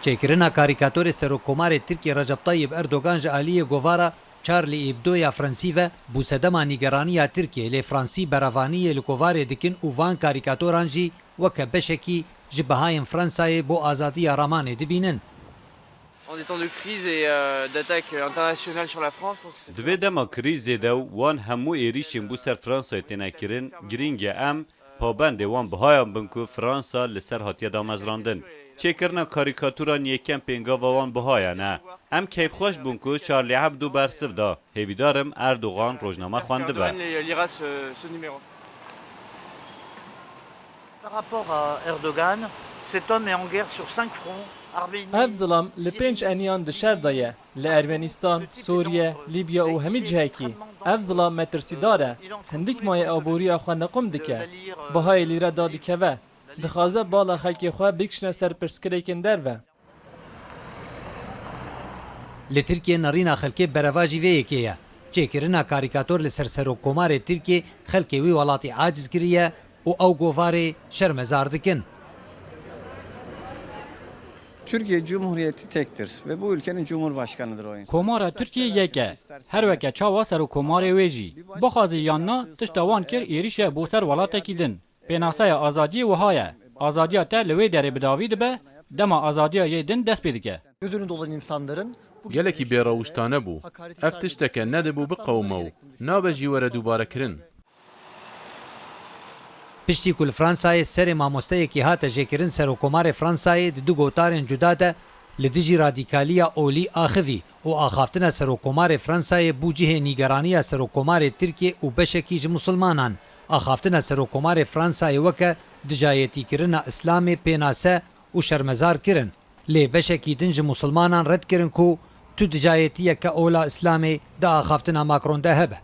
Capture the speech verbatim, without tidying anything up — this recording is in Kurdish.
Çêkirina karîkatorê Serokkomarê Tirkiyê Recep Tayyip Erdogan ji aliyê govara Charlie Hebdo ya Fransî ve bû sedema nîgeraniya Tirkiyê, lê Fransî berevaniyê li govarê dikin û van karîkatoran jî weke beşekî ji bihayên Fransayê bo azadiya ramanê dibînin. En des temps de crise et euh, d'attaque internationale sur la France, je pense que c'est Di vê dema krîzê de û wan hemû êrîşên bo ser Fransayê têne kirin, girîng e em pabendê wan bihayan bin ku Fransa li ser hatiye damezrandin. Çêkirina karîkaturan yekem pêngava wan bihayan e. Em keyfxweş bûn ku Charlie Hebdo bersiv da. Hêvîdar im Erdogan rojname xwendibe. Erdogan li- lira ce, ce numéro. Par rapport à Erdogan, cet homme est en guerre sur cinq fronts, Arménie, Ev zilam li pênc eniyan di şer de ye. Li Ermenistan, Sûriye, Lîbya û hemî cihekî. Ev zilam metirsîdar e. Hindik maye aboriya xwe nequm dike. Bihayê lîre dadikeve. Dixwaze bala xelkê xwe bikişine ser pirsgirêkên derve. Li Tirkiyê nerîna xelkê berevajî vê yekê ye. Çêkirina karîkator li ser Serokkomarê Tirkiyê xelkê wî welatî aciz kiriye û ew govarê şermezar dikin. Türkiye Cumhuriyeti tektir ve bu ülkenin Cumhurbaşkanıdır o insan. Komara Tirkiyê yek e. Her weke çawa Serokkomarê wê jî. Bixwazî yan na, tişta wan kir êrîş e bo ser welatekî din. Pênaseya azadiyê wiha ye. Azadiya te li wê derê bi dawî dibe, dema azadiya yê din dest pê dike. Göz önünde olan insanların bu Gelekî bêrewiştane bû. Ev tişteke nedibû biqewime û nabe jî were dubare kirin. Piştî ku li Fransayê serê mamosteyekî hate jêkirin, Serokkomarê Fransayê di du gotarên cuda de li dijî radîkaliya olî axivî û axaftina Serokkomarê Fransayê bû cihê nîgeraniya Serokkomarê Tirkiyê û beşekî ji misilmanan. Axaftina Serokkomarê Fransayê weke dijayetîkirina Îslamê pênase û şermezar kirin. Lê beşekî din ji misilmanan red kirin ku tu dijayetiyeke ola Îslamê di axaftina Macron de hebe.